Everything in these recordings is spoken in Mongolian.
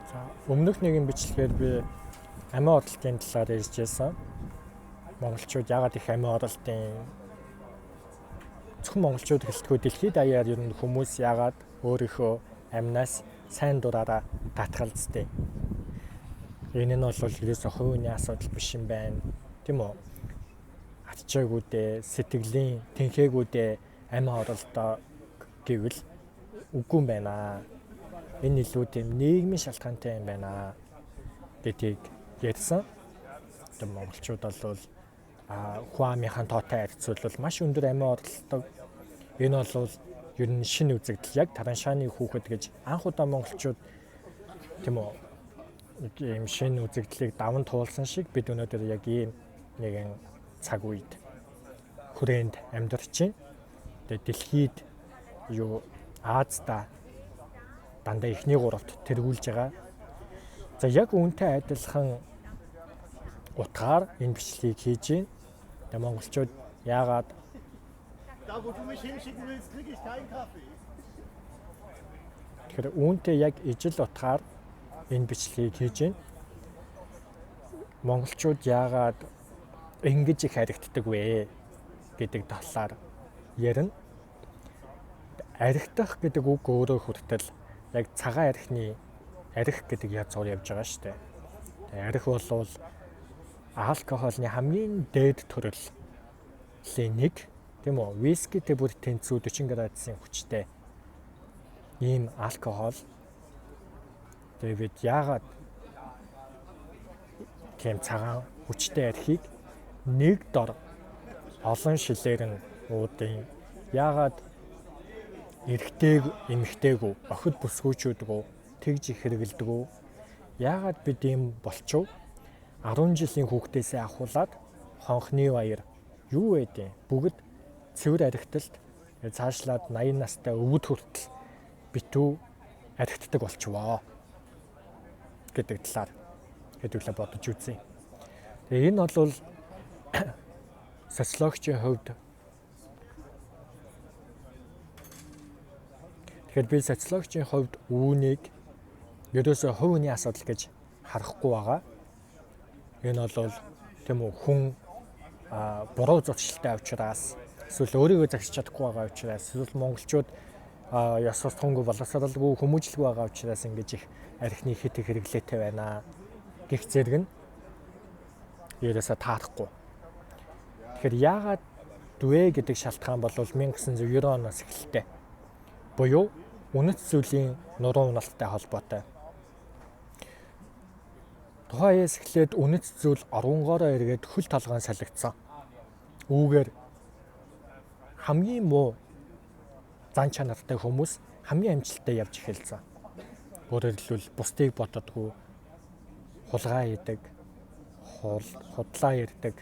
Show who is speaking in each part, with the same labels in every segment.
Speaker 1: За, өмнөх нэгэн бичлэгээр би амиа оролтын талаар ярьж байсан. Монголчууд яагаад их амиа оролтын, зөвхөн монголчууд гэлтгүй дэлхийд даяар ер нь хүмүүс яагаад өөрийнхөө амнаас сайн дураараа татгалздаг. Энэ нь бол ерөөсөө хувийн асуудал биш юм байна. Тийм үү? Ачаагүйдээ, сэтгэлийн тэнхээгүүдээ амиа оролдоо гэвэл үгүй юм байна. Энэ илүү тийм нийгмийн шалтгаантай юм байна гэдгийг ярьсан. Тэгээ монголчууд бол хүн амынхаа тоотой харьцуулбал маш өндөр амиа оролдог. Энэ бол ер нь шинэ үзэгдэл. Яг Тараншааны хүүхэд гэж анх удаа монголчууд, тийм үү, ийм шинэ үзэгдлийг даван туулсан шиг бид өнөөдөр яг ийм нэгэн цаг үед хүрээнд амьдарч байна. Тэгээ дэлхийд юу Азда дандаа эхний гуравт тэргүүлж байгаа. За, яг үүнтэй адилхан утгаар энэ бичлэгийг хийж байна. Тэгээ монголчууд яагаад
Speaker 2: Da, wo du mich hinschicken willst, kriege ich keinen Kaffee.
Speaker 1: Тэгэхээр үүнтэй яг ижил утгаар энэ бичлэгийг хийж байна. Монголчууд яагаад ингэж их архитдаг вэ гэдэг талаар ярина. Архитах гэдэг үг өөрөө хүртэл яг цагаан архины арх гэдэг язгуур явж байгаа шүү дээ. Тэгээ арх бол алкоголны хамгийн дээд төрлийн нэг, тийм үү? Вискитэй бүр тэнцүү 40 градусын хүчтэй ийм алкогол. Тэгээ бид яагаад тийм цагаан хүчтэй архийг нэг дор олон шилээр нь уудын, яагаад эрэгтэйг эмэгтэйгүү, охид бүсгүйчүүдгүү тэгж их хэрэгэлдэг үү? Яагаад бид ийм болчихов? 10 жилийн хүүхдээсээ ахуулаад хонхны баяр юу байдیں۔ Бүгд цэвэр архиталт, цаашлаад 80 настай өвөд хүртэл битүү архитдаг болчихвоо гэдэг талаар хэдүүлээ бодож үзье. Тэгээ энэ бол социологчийн хувьд, тэгэхээр би социологчийн хувьд үүнийг ерөөсөө хувь хүний асуудал гэж харахгүй байгаа. Энэ бол, тийм үү, хүн буруу зуршилтай учраас, эсвэл өөрийгөө загсч чадахгүй байгаа учраас, эсвэл монголчууд ёс суртахуунгүй, боловсролгүй, хүмүүжлгүй байгаа учраас ингэж их архины хэт их хэрэглээтэй байна гэх зэрэг нь ерөөсөө таарахгүй. Тэгэхээр яагаад вэ гэдэг шалтгаан бол 1990 оноос эхэлтэй. Буюу үнэт зүйлийн нуруу уналттай холбоотой. Тухайн үеэс эхлээд үнэт зүйл оргонгоороо эргээд хөл толгойн солигдсон. Үүгээр хамгийн муу зан чанартай хүмүүс хамгийн амжилттай явж эхэлсэн. Өөрөөр хэлбэл, бусдыг боддоггүй, хулгай хийдэг, худлаа ярьдаг,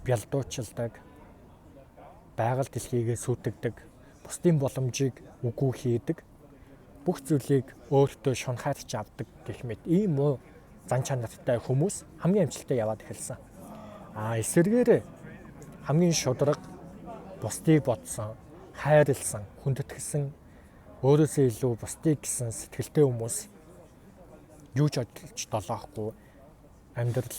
Speaker 1: бялдуучилдаг, байгаль дэлхийгээ сүйтгэдэг, бусдын боломжийг үгүй хийдэг, бүх зүйлийг өөртөө шунхаарч авдаг гэх мэт ийм муу зан чанартай хүмүүс хамгийн амжилттай яваад эхэлсэн. А эсэргээрээ хамгийн шударга, бусдыг бодсон, хайрлсан, хүндэтгсэн, өөрөөсөө илүү бусдыг гэсэн сэтгэлтэй хүмүүс юу ч одолж долоохгүй амьдрал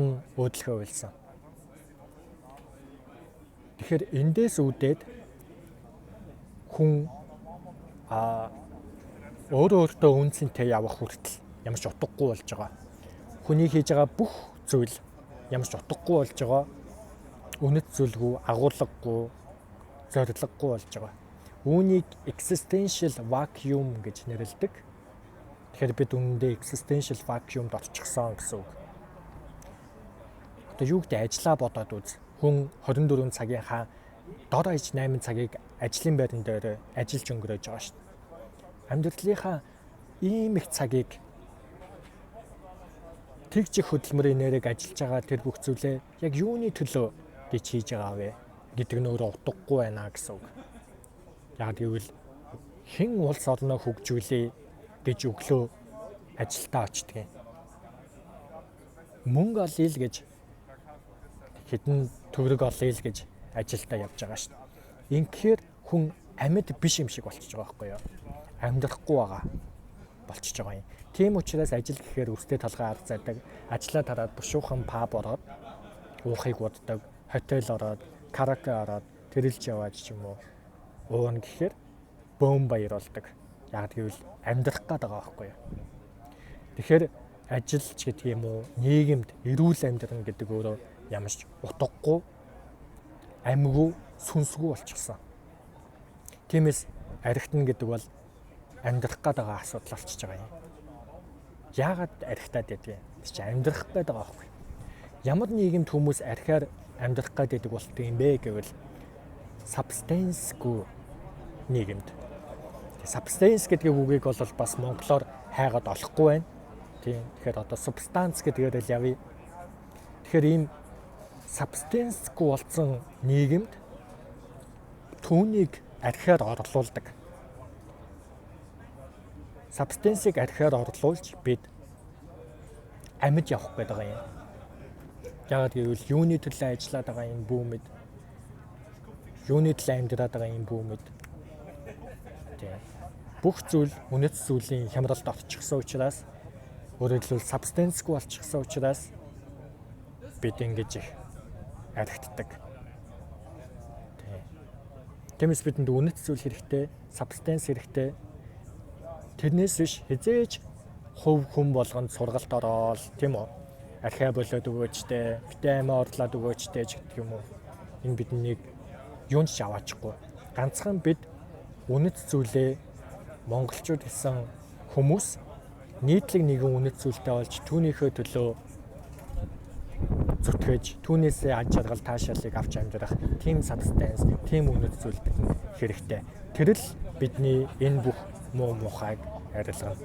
Speaker 1: нь өөдлөхөө болсон. Тэгэхээр эндээс үүдээд хүн өөрөө өөртөө үнцэнтэй явах хүртэл ямар ч утгагүй болж байгаа. Хүний хийж байгаа бүх зүйл ямар ч утгагүй болж байгаа. Үнэт зүйлгүй, агуулгагүй, зорилгогүй болж байгаа. Үүнийг existential vacuum гэж нэрлэдэг. Тэгэхээр бид үнэндээ existential vacuum-д орчихсон гэсэн үг. Одоо юу гэдэг, ажлаа бодоод үз. Хүн 24 цагийнхаа дор хаяж 8 цагийг ажлын байран дээр ажиллаж өнгөрөөж байгаа шүү дээ. Амьдралынхаа ийм их цагийг тэгж их хөдөлмөрийн нэрийг ажиллаж байгаа тэр бүх зүйлээ яг юуны төлөө гэж хийж байгаа вэ гэдэг нь өөрөө утгагүй байна гэсэн үг. Яг гэвэл хэн улс орноо хөгжүүлээ гэж өглөө ажилдаа очдөг юм. Мөнгө олъё л гэж, хэдэн төгрөг олъё л гэж ажилдаа явж байгаа шүү дээ. Ингэхээр хүн амьд биш юм шиг болчихж байгаа байхгүй юу? Амьдрахгүй байгаа болчихж байгаа юм. Тийм учраас ажил гэхээр өстэй толгой ард зайдаг, ажлаа тараад бушуухан pub ороод уухыг уддаг, hotel ороод, караоке ороод тэрэлж яваад ч юм уу уuna гэхээр бөөн баяр болдог. Яг гэвэл амьдрах гээд байгаа байхгүй юу? Тэгэхээр ажил ч гэдэг юм уу, нийгэмд эрүүл амьдран гэдэг өөрөө ямар ч утгагүй, амьгүй, сүнсгүй болчихсон. Тиймээс архитна гэдэг бол амьдрах гээд байгаа асуудал болчихж байгаа юм. Яагаад архитаад байдгийг? Тэр чинь амьдрах гээд байгаа байхгүй. Ямар нийгэмд хүмүүс архиар амьдрах гээд байдаг болтго юм бэ гэвэл substance гүй нийгэмд. Substance гэдэг үгийг бол бас монголоор хайгаад олохгүй байна. Тийм. Тэгэхээр одоо substance гэдгээр л явъя. Тэгэхээр ийм substance гүй болсон нийгэмд түүнийг архиар орлуулдаг. Substance ыг архиар орлуулж бид амьд явах гэдэг юм. Яагаад гэвэл юуны төлөө ажиллаад байгаа юм бүүмэд, юуны төлөө амьдраад байгаа юм бүүмэд. Тийм. Бүх зүйл үнэт зүйлийн хямралд орчихсон учраас, өөрөөр хэлбэл substance гүй болчихсон учраас бид ингэж их архитдаг. Тийм. Тиймээс бидэнд үнэт зүйл хэрэгтэй, substance хэрэгтэй. Тэрнээс биш хэзээ ч хувь хүн болгонд сургалт ороод, тийм үү? Архиа болоод өгөөчтэй, битээ амиа орлоод өгөөчтэй ч гэдэг юм уу. Энэ биднийг юунд ч аваачихгүй. Ганцхан бид үнэт зүйлээ монголчууд гэсэн хүмүүс нийтлэг нэгэн үнэт зүйлтэй болж түүнийхээ төлөө зүтгэж, түүнээсээ аж аргал таашаалыг авч амьдрах тийм substance, тийм үнэт зүйл бидэнд хэрэгтэй. Тэр л бидний энэ бүх муу мухайг арилгана.